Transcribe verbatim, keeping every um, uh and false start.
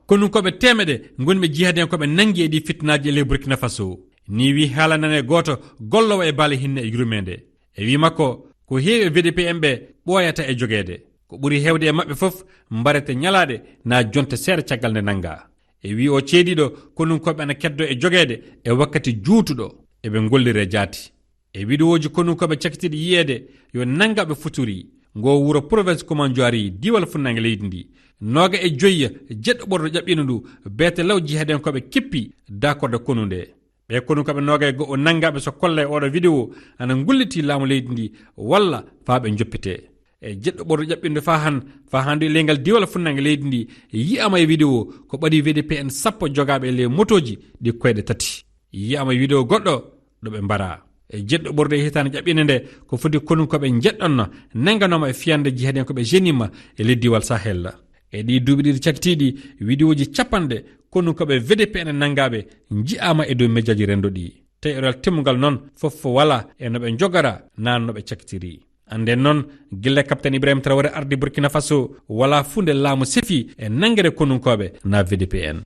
Konunkooɓe teemeɗe ngonɓe jihadiyankooɓe nanngi e ɗi fitnaaji e ley Burkina Faso. Ni wi haalanane gooto golloowo e baale hinne e yurmeende. E wi makko, ko heewi e V D P en ɓe ɓooyata e jogeede. Ko ɓuri heewde e maɓɓe fof mbarete ñalaaɗe na jonte seeɗa caggal nde nannga. E wi o ceediiɗo, konunkooɓe ana keddo e jogeede e wakkati juutuɗo. Eɓe ngollire jaati. E vidéoji konunkooɓe cakitiiɗi yiyeede yo nanngaɓe futuri ngo wuro province Kumanjuari, diiwal funnaange leydi ndi. Nooga e joyya jeɗɗo ɓorɗo ƴaɓɓino ndu beete law jihadenkooɓe kippi daakorde konu nde. Ɓe konunkooɓe nooga e go'o nanngaɓe so kolla e oɗo vidéo ana ngulliti laamu leydi ndi walla faa ɓe njoppite. E jeɗɗo ɓorɗo ƴaɓɓindo faa han, faa handu e leyngal diiwal funnaange leydi ndi yi'ama e vidéo ko ɓaɗi V D P en sappo jogaaɓe e ley motooji ɗi koyɗe tati. Yi'ama e vidéo goɗɗo ɗo ɓe mbara. E jeɗɗo ɓorɗo e hitaande ƴaɓɓinde nde ko foti konunkooɓe jeɗɗonno nannganooma e fiyande jihaɗen ko ɓe jenima e ley diiwal Sahel. E ɗi duuɓi ɗiɗi cakitiiɗi, vidéoji capanɗe konunkooɓe V D P en nanngaaɓe nji'aama e dow mejaaji renndo ɗi. Tawi e ɗoyal timmungal noon, fof wala e no ɓe njogora, naa no ɓe cakitiri. Annden noon, gila Capitaine Ibrahima Traoré ardi Burkina Faso, wala fuu nde laamu sefi e nanngere konunkooɓe naa V D P en.